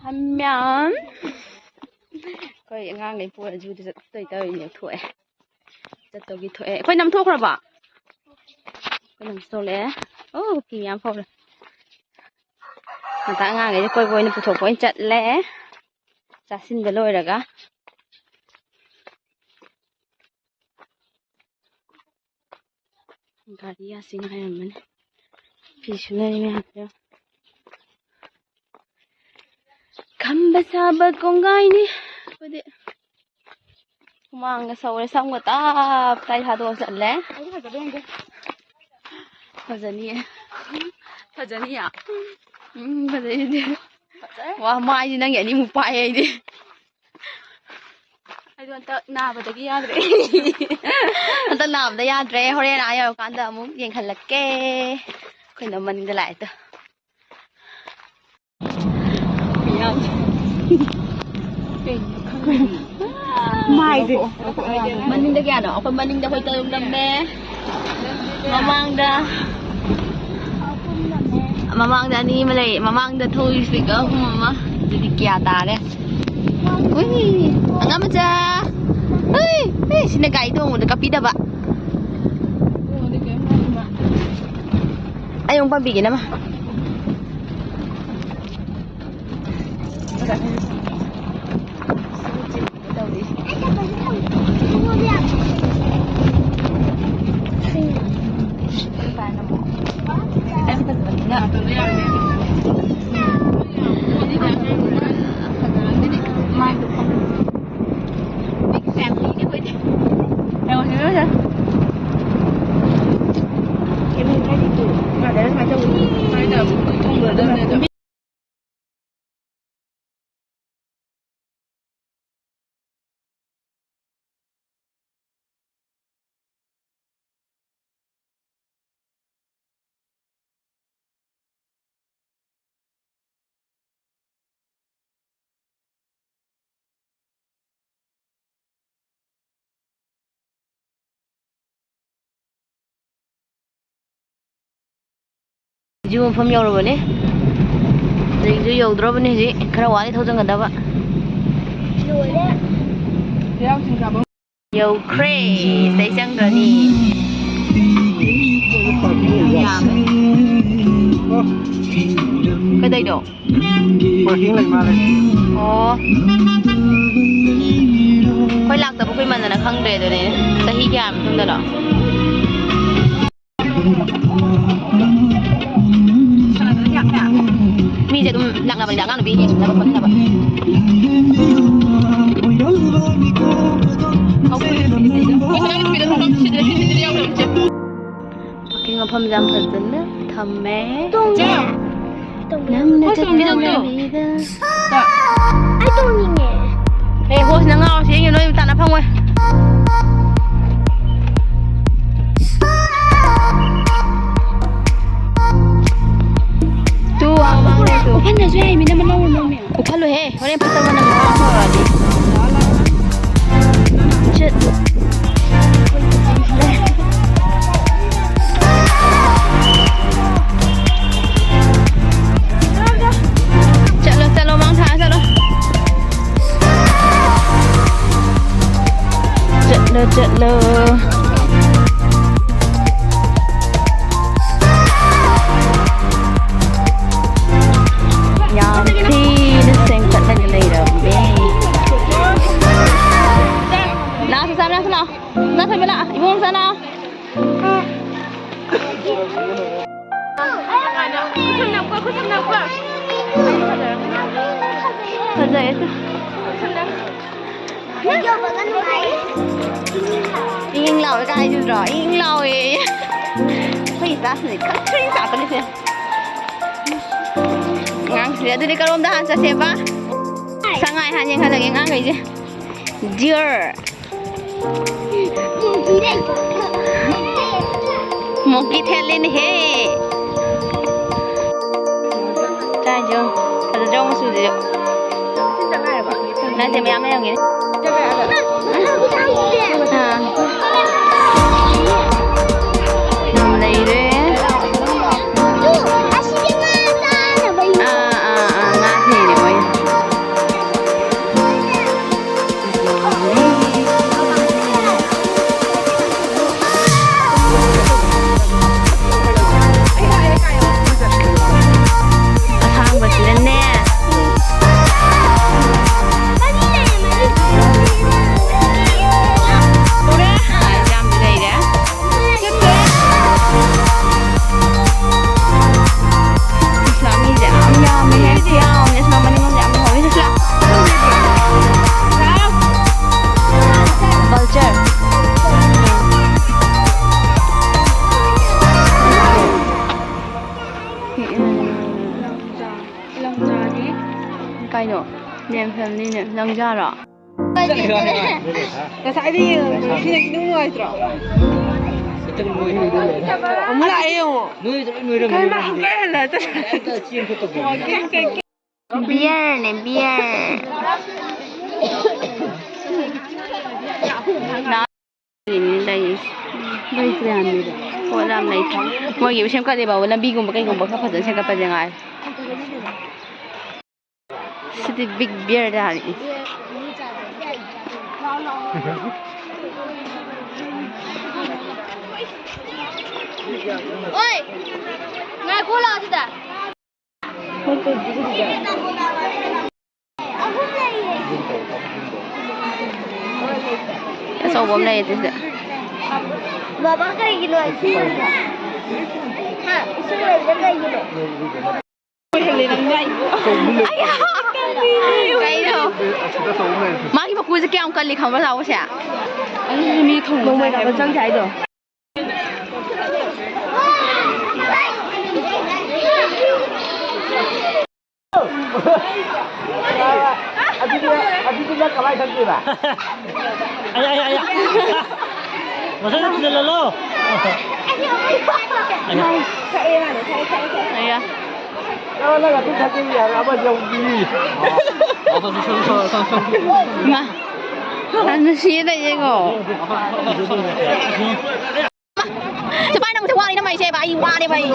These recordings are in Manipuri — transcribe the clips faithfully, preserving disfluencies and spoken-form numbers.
ꯃꯌꯥꯝ ꯑꯩꯈꯣꯏ ꯑꯉꯥꯡꯈꯩ ꯄꯨꯔ ꯖꯨꯗ ꯆꯠꯇꯣꯏ ꯇꯧꯔꯤꯅꯦ꯫ ꯊꯣꯛꯑꯦ, ꯆꯠꯇꯧꯒꯤ ꯊꯣꯛꯑꯦ꯫ ꯑꯩꯈꯣꯏ ꯅꯝꯊꯣꯛꯈ꯭ꯔꯕ? ꯑꯩꯈꯣꯏ ꯅꯝꯊꯣꯛꯂꯛꯑꯦ꯫ ꯑꯣ, ꯀꯤ ꯌꯥꯝ ꯐꯥꯎꯔꯦ꯫ ꯉꯟꯇꯥ ꯑꯉꯥꯡꯈꯩꯁꯦ ꯀꯣꯏꯕ ꯑꯣꯏꯅ ꯄꯨꯊꯣꯛꯄ ꯑꯣꯏꯅ ꯆꯠꯂꯦ꯫ ꯆꯥꯁꯤꯟꯕ ꯂꯣꯏꯔꯒ꯫ ꯒꯥꯔꯤꯒꯁꯤ ꯉꯥꯏꯔꯝꯕꯅꯤ꯫ ꯐꯤ ꯁꯨꯅꯔꯤ ꯃꯌꯥꯝꯁꯦ꯫ ꯈꯝꯕ ꯁꯥꯕ ꯀꯣꯡꯒꯥꯏꯅꯤ꯫ ꯑꯩꯈꯣꯏꯗꯤ ꯍꯨꯃꯥꯡꯒ ꯁꯧꯔꯦ꯫ ꯁꯝꯒ ꯇꯞ ꯇꯥꯏ ꯊꯥꯗꯣꯛꯑ ꯆꯠꯂꯦ꯫ ꯐꯖꯅꯤꯌꯦ꯫ ꯐꯖꯅꯤꯌꯦ꯫ ꯎꯝ, ꯐꯖꯩꯗꯤ꯫ ꯐꯖꯩ꯫ ꯋꯥ, ꯃꯥꯏꯗꯤ ꯅꯪꯒꯤ ꯑꯅꯤꯃꯨꯛ ꯄꯥꯛꯑꯦ ꯑꯩꯗꯤ꯫ ꯑꯩꯗꯣ ꯍꯟꯇꯛ ꯅꯥꯕꯗꯒꯤ ꯌꯥꯗ꯭ꯔꯦ꯫ ꯍꯟꯇꯛ ꯅꯥꯕꯗ ꯌꯥꯗ꯭ꯔꯦ꯫ ꯍꯣꯔꯦꯟ ꯑꯥ ꯌꯧꯔꯀꯥꯟꯗ ꯑꯃꯨꯛ ꯌꯦꯡꯍꯜꯂꯛꯀꯦ꯫ ꯑꯩꯈꯣꯏꯅ ꯃꯅꯤꯡꯗ ꯂꯥꯛꯑꯦ ꯇꯣ꯫ ꯃꯥꯏꯁꯦ꯫ ꯃꯅꯤꯡꯗ ꯀꯌꯥꯅꯣ? ꯑꯩꯈꯣꯏ ꯃꯅꯤꯡꯗ ꯑꯩꯈꯣꯏ ꯇꯔꯨꯛ ꯅꯝꯃꯦ꯫ ꯃꯃꯥꯡꯗ, ꯃꯃꯥꯡꯗ ꯑꯅꯤ ꯑꯃ ꯂꯩ꯫ ꯃꯃꯥꯡꯗ ꯊꯧꯔꯤꯁꯤꯒ ꯑꯍꯨꯝ ꯑꯃ꯫ ꯑꯗꯨꯗꯤ ꯀꯌꯥ ꯇꯥꯔꯦ? ꯎꯏ, ꯑꯉꯥꯡ ꯃꯆꯥ꯫ ꯎꯏ, ꯎꯏ, ꯁꯤꯅ ꯒꯥꯔꯤ ꯇꯣꯡꯕꯗ ꯀꯞꯄꯤꯗꯕ꯫ ꯑꯩ ꯑꯃꯨꯛ ꯄꯥꯝꯕꯤꯒꯦ ꯅꯃ꯫ ꯖꯨ ꯃꯐꯝ ꯌꯧꯔꯕꯅꯦ꯫ ꯍꯧꯖꯤꯛꯁꯨ ꯌꯧꯗ꯭ꯔꯣꯕꯅꯤ, ꯍꯧꯖꯤꯛ ꯈꯔ ꯋꯥꯠꯂꯤ ꯊꯧꯖꯟꯒꯗꯕ꯫ ꯌꯧꯈ꯭ꯔꯦ꯫ ꯁꯤꯗꯩ ꯆꯪꯈ꯭ꯔꯅꯤ꯫ ꯌꯥꯝ ꯌꯥꯝꯃꯦ꯫ ꯀꯩꯗꯧꯗꯣ? Parking ꯂꯩ ꯃꯥꯜꯂꯦ꯫ ꯑꯣ꯫ ꯑꯩꯈꯣꯏ ꯂꯥꯛꯇꯕ ꯀꯨꯏꯃꯟꯗꯅ ꯈꯪꯗ꯭ꯔꯦ ꯑꯗꯨꯅꯦ꯫ ꯆꯍꯤ ꯀꯌꯥ ꯃꯇꯨꯡꯗꯅꯣ? ꯃꯤꯁꯦ ꯑꯗꯨꯝ ꯂꯥꯛꯅꯕꯅꯤꯗ, ꯑꯉꯥꯡ ꯅꯨꯄꯤ ꯌꯦꯡꯅꯕ ꯈꯣꯠꯅꯕ꯫ Parking ꯃꯐꯝꯁꯦ ꯌꯥꯝ ꯐꯖꯅ ꯊꯝꯃꯦ꯫ ꯇꯣꯡꯉꯦ꯫ ꯅꯪꯅ ꯆꯠꯄ ꯂꯝꯕꯤꯗ꯫ ꯑꯩ ꯇꯣꯡꯅꯤꯡꯉꯦ꯫ ꯑꯦ, ꯍꯣꯁ, ꯅꯪ ꯉꯥꯎꯔꯁꯤ ꯌꯦꯡꯉꯦ, ꯅꯣꯏ ꯇꯥꯟꯅ ꯐꯪꯉꯣꯏ꯫ ꯇꯨ, ꯑꯥ, ꯃꯥꯡꯂꯣꯝꯗ ꯇꯨ꯫ ꯎꯐꯟꯗꯁꯨ ꯌꯥꯏ, ꯃꯤꯅ ꯃꯅꯧ ꯅꯣꯝꯃꯦ꯫ ꯎꯐꯜꯂꯨꯍꯦ, ꯍꯣꯔꯦꯟ ꯐꯠꯇꯕ ꯃꯅꯝ ꯃꯌꯥꯝ ꯊꯣꯛꯂꯛꯑꯗꯤ꯫ ꯆꯠ-, ꯆꯠꯂꯣ, ꯆꯠꯂꯣ, ꯃꯥꯡ ꯊꯥꯔ ꯆꯠꯂꯣ꯫ ꯆꯠꯂꯣ, ꯆꯠꯂꯣ꯫ ꯌꯥꯝ ꯊꯤꯅ ꯆꯦꯟꯈꯠꯂꯒ ꯂꯩꯔꯝꯃꯦ꯫ ꯂꯥꯛꯑꯣ, ꯆꯥ ꯃꯅꯥꯛꯇ ꯂꯥꯛꯑꯣ꯫ ꯆꯥ ꯊꯣꯏꯕ ꯂꯥꯛꯑꯣ꯫ ꯏꯕꯨꯡꯉꯣ ꯆꯥ ꯂꯥꯛꯑꯣ꯫ ꯐꯖꯩ ꯑꯗꯨ꯫ ꯏꯪ ꯏꯪ ꯂꯥꯎꯋꯦ ꯀꯥꯏ ꯍꯥꯏꯗꯨꯗ꯭ꯔꯣ? ꯏꯪ ꯏꯪ ꯂꯥꯎꯋꯦ꯫ ꯑꯩꯈꯣꯏ ꯏꯆꯥꯁꯤꯡꯁꯦ ꯈꯪ ꯊ꯭ꯔꯤ ꯉꯥꯛꯇꯅꯤꯁꯦ꯫ ꯑꯉꯥꯡꯁꯤꯡꯁꯦ꯫ ꯑꯗꯨꯗꯤ ꯀꯔꯣꯝꯗ ꯍꯥꯟꯅ ꯆꯠꯁꯦꯕ? ꯁꯉꯥꯏ ꯍꯥꯟꯅ ꯌꯦꯡꯍꯜꯂꯒꯦ ꯑꯉꯥꯡꯈꯩꯁꯦ꯫ Deer꯫ Monkey ꯊꯦꯠꯂꯦꯅꯦꯍꯦ꯫ ꯆꯥꯏꯁꯦ ꯌꯦꯡꯉꯨ꯫ ꯐꯖꯗ꯭ꯔꯣ ꯃꯆꯨꯁꯤꯁꯨ? ꯅꯠꯇꯦ, ꯃꯌꯥꯝ ꯂꯩꯔꯝꯒꯦ꯫ ꯑꯥ꯫ ꯌꯥꯝ ꯂꯩꯔꯦ꯫ ꯑꯥ, ꯑꯥ꯫ ꯀꯩꯅꯣ? ꯅꯦꯝ ꯐꯦꯝꯂꯤꯅꯦ꯫ ꯂꯪꯖꯥꯔꯣ? ꯉꯁꯥꯏꯗꯤ ꯌꯦꯡꯉꯝꯕꯅꯦ꯫ ꯁꯤꯅ ꯈꯤꯇꯪ ꯅꯨꯡꯉꯥꯏꯇ꯭ꯔꯣ? ꯑꯃꯨꯛ ꯂꯥꯛꯑꯦ ꯌꯦꯡꯉꯣ꯫ ꯅꯣꯏꯗ ꯂꯣꯏ ꯅꯣꯏꯔꯝꯃꯅꯤ ꯀꯩꯃ ꯅꯣꯏꯗꯤ꯫ ꯑꯃꯨꯛꯀ ꯍꯦꯜꯂꯦ꯫ ꯍꯦꯛꯇ ꯆꯦꯟ ꯊꯣꯛꯇꯕꯤꯅꯤ꯫ ꯕꯤꯌꯔꯅꯦ, ꯕꯤꯌꯔ꯫ ꯂꯩꯔꯤꯁꯦ꯫ ꯂꯩꯇ꯭ꯔꯦ ꯍꯥꯏꯕꯅꯤꯗ꯫ ꯄꯣꯠ ꯌꯥꯝ ꯂꯩꯇ꯭ꯔꯦ꯫ ꯃꯣꯏꯒꯤ ꯁꯦꯝꯒꯠꯂꯤꯕꯕꯨ ꯂꯝꯕꯤꯒꯨꯝꯕ ꯀꯩꯒꯨꯝꯕ ꯈꯔ ꯐꯖꯅ ꯁꯦꯝꯒꯠꯄꯁꯦ ꯉꯥꯏꯔꯦ꯫ ꯁꯤꯗꯤ ꯕꯤꯒ ꯕꯤꯌꯔ ꯇꯥꯔꯦ꯫ ꯑꯣꯏ! ꯉꯥꯏꯈꯣ ꯂꯥꯛꯑꯣ ꯁꯤꯗ꯫ ꯑꯆꯧꯕ ꯑꯃ ꯂꯩꯌꯦ ꯑꯗꯨꯁꯨ꯫ ꯕꯥꯕꯥ ꯀꯩꯒꯤꯅꯣ ꯏꯁꯤꯡ ꯂꯩꯕ? ꯍꯥ? ꯏꯁꯤꯡ ꯂꯩꯕ ꯀꯩꯒꯤꯅꯣ? ꯀꯩꯅꯣ? ꯃꯥꯒꯤ ꯃꯀꯨꯁꯦ ꯀꯌꯥꯝ ꯀꯜꯂꯤ ꯈꯪꯕ꯭ꯔꯥ, ꯂꯥꯎꯕꯁꯦ? ꯑꯗꯨꯗꯤ ꯃꯤ ꯊꯣꯡꯕ ꯅꯣꯡꯃꯩ ꯆꯥꯏ ꯀꯥꯞꯄ ꯍꯥꯏꯕ꯫ ꯆꯪꯁꯦ ꯍꯥꯏꯗꯣ꯫ ꯑꯗꯨꯗꯤ, ꯑꯗꯨꯗꯤ ꯅꯪ ꯀꯃꯥꯏ ꯈꯪꯗꯣꯏꯕ? ꯑꯌꯥ, ꯑꯌꯥ, ꯑꯌꯥ꯫ ꯃꯊꯪꯗ ꯊꯤꯖꯤꯜꯍꯜꯂꯣ꯫ ꯑꯌꯥ꯫ ꯅꯪ, ꯅꯪ ꯑꯗꯨꯝ ꯊꯛꯆꯤꯟ ꯌꯥꯔꯦ, ꯑꯃ ꯌꯧꯗ꯭ꯔꯤ꯫ ꯃꯥ, ꯌꯥꯝ ꯅꯨꯡꯁꯤꯌꯦꯗ, ꯌꯦꯡꯉꯣ꯫ ꯁꯤ ꯄꯥꯏ ꯅꯪꯁꯦ ꯋꯥꯔꯦ ꯅꯃꯩꯁꯦꯕ, ꯑꯩ ꯋꯥꯔꯦꯕ ꯑꯩ꯫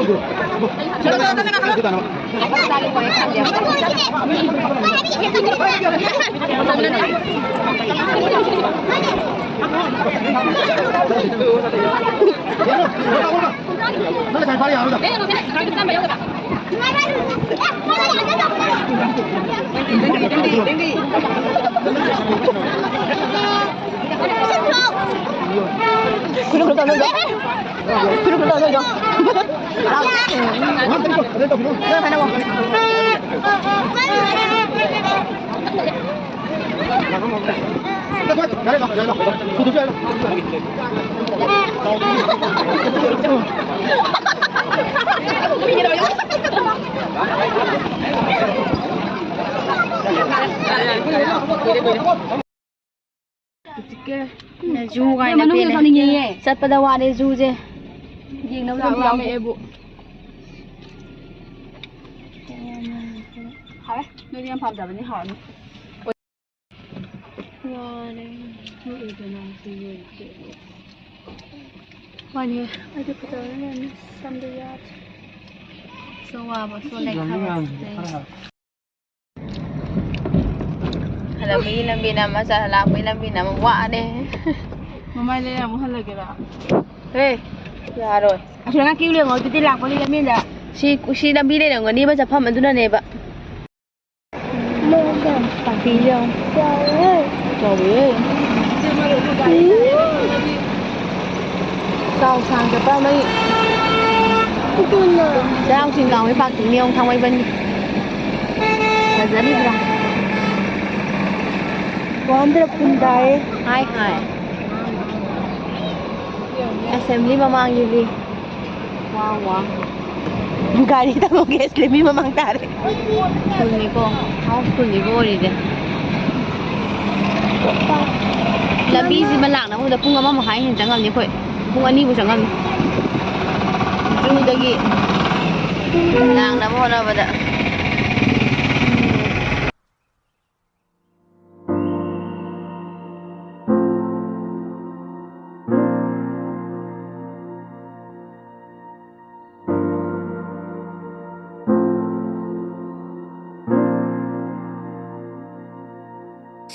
ꯖꯨ ꯀꯥꯏꯅ ꯃꯅꯨꯡꯗ ꯄꯦꯜꯂꯦ꯫ ꯆꯠꯅꯤꯡꯉꯦꯌꯦ꯫ ꯆꯠꯄꯗ ꯋꯥꯔꯦ ꯖꯨꯁꯦ꯫ ꯌꯦꯡꯅꯕ ꯆꯥꯛ ꯂꯝꯕꯤ ꯌꯥꯎꯗꯦ꯫ ꯂꯥꯝꯃꯛꯑꯦꯕꯨ꯫ ꯍꯥꯎꯋꯦ꯫ ꯅꯣꯏꯗꯤ ꯌꯥꯝ ꯄꯥꯝꯖꯕꯅꯤ, ꯍꯥꯎꯔꯅꯤ꯫ ꯋꯥꯔꯦ꯫ ꯋꯥꯅꯤ꯫ ꯑꯩꯗꯤ ꯐꯖꯕꯅ ꯂꯣꯏꯔꯦ꯫ ꯁꯝꯗꯣ ꯌꯥꯗ꯭ꯔꯦ꯫ ꯁꯣ ꯋꯥꯕ, ꯁꯣ ꯂꯩꯈꯥꯕ꯫ ꯍꯜꯂꯛꯄꯒꯤ ꯂꯝꯕꯤꯅ ꯑꯃ, ꯆꯠ-, ꯂꯥꯛꯄꯒꯤ ꯂꯝꯕꯤꯅ ꯑꯃ ꯋꯥꯔꯦ꯫ ꯃꯃꯥꯏ ꯂꯩꯔ ꯑꯃꯨꯛ ꯍꯜꯂꯒꯦꯔꯥ? ꯍꯦ, ꯌꯥꯔꯣꯏ꯫ ꯑꯁꯣꯝ ꯅꯥꯀꯟ ꯀ꯭ꯌꯨ ꯂꯦꯡꯉꯣ, ꯑꯗꯨꯗꯤ ꯂꯥꯛꯄꯒꯤ ꯂꯝꯕꯤꯗ꯫ ꯁꯤ, ꯁꯤ ꯂꯝꯕꯤ ꯂꯩꯔꯝꯒꯅꯤꯕ ꯆꯠꯐꯝ ꯑꯗꯨꯅꯅꯦꯕ꯫ ꯄꯥꯝꯕꯤ ꯌꯥꯝ ꯆꯥꯎꯋꯦ꯫ ꯆꯥꯎꯋꯦ꯫ ꯆꯥꯎ ꯁꯥꯡ ꯆꯠꯄ ꯃꯩ꯫ ꯆꯩꯔꯥꯎ ꯆꯤꯡ ꯀꯥꯡꯃꯩ ꯄꯥꯛꯇꯤ ꯃꯤꯌꯣꯡ ꯊꯥꯡꯃꯩꯕꯟꯒꯤ꯫ ꯐꯖꯔꯤꯕ꯭ꯔꯥ? ꯋꯥꯟꯗ꯭ꯔ ꯄꯨꯟꯗꯥꯏ꯫ ꯍꯥꯏ, ꯍꯥꯏ꯫ ꯑꯦꯁꯦꯝꯕ꯭ꯂꯤ ꯃꯃꯥꯡꯒꯤꯗꯤ꯫ ꯋꯥ, ꯋꯥ꯫ ꯒꯥꯔꯤ ꯇꯣꯡꯉꯒꯦ, ꯑꯦꯁꯦꯝꯕ꯭ꯂꯤ ꯃꯃꯥꯡ ꯇꯥꯔꯦ꯫ ꯁ꯭ꯀꯨꯜꯅꯤꯀꯣ, ꯍꯥꯎ ꯁ꯭ꯀꯨꯜꯅꯤꯀꯣ ꯑꯣꯏꯔꯤꯁꯦ꯫ ꯂꯝꯕꯤꯁꯤꯃ ꯂꯥꯛꯅꯕ ꯍꯣꯠꯅꯕꯗ ꯄꯨꯡ ꯑꯃ ꯃꯈꯥꯏ ꯍꯦꯟꯅ ꯆꯪꯉꯝꯅꯤ ꯑꯩꯈꯣꯏ꯫ ꯄꯨꯡ ꯑꯅꯤꯕꯨ ꯆꯪꯉꯝꯅꯤ꯫ ꯖꯨꯗꯒꯤ ꯂꯥꯛꯅꯕ ꯍꯣꯠꯅꯕꯗ꯫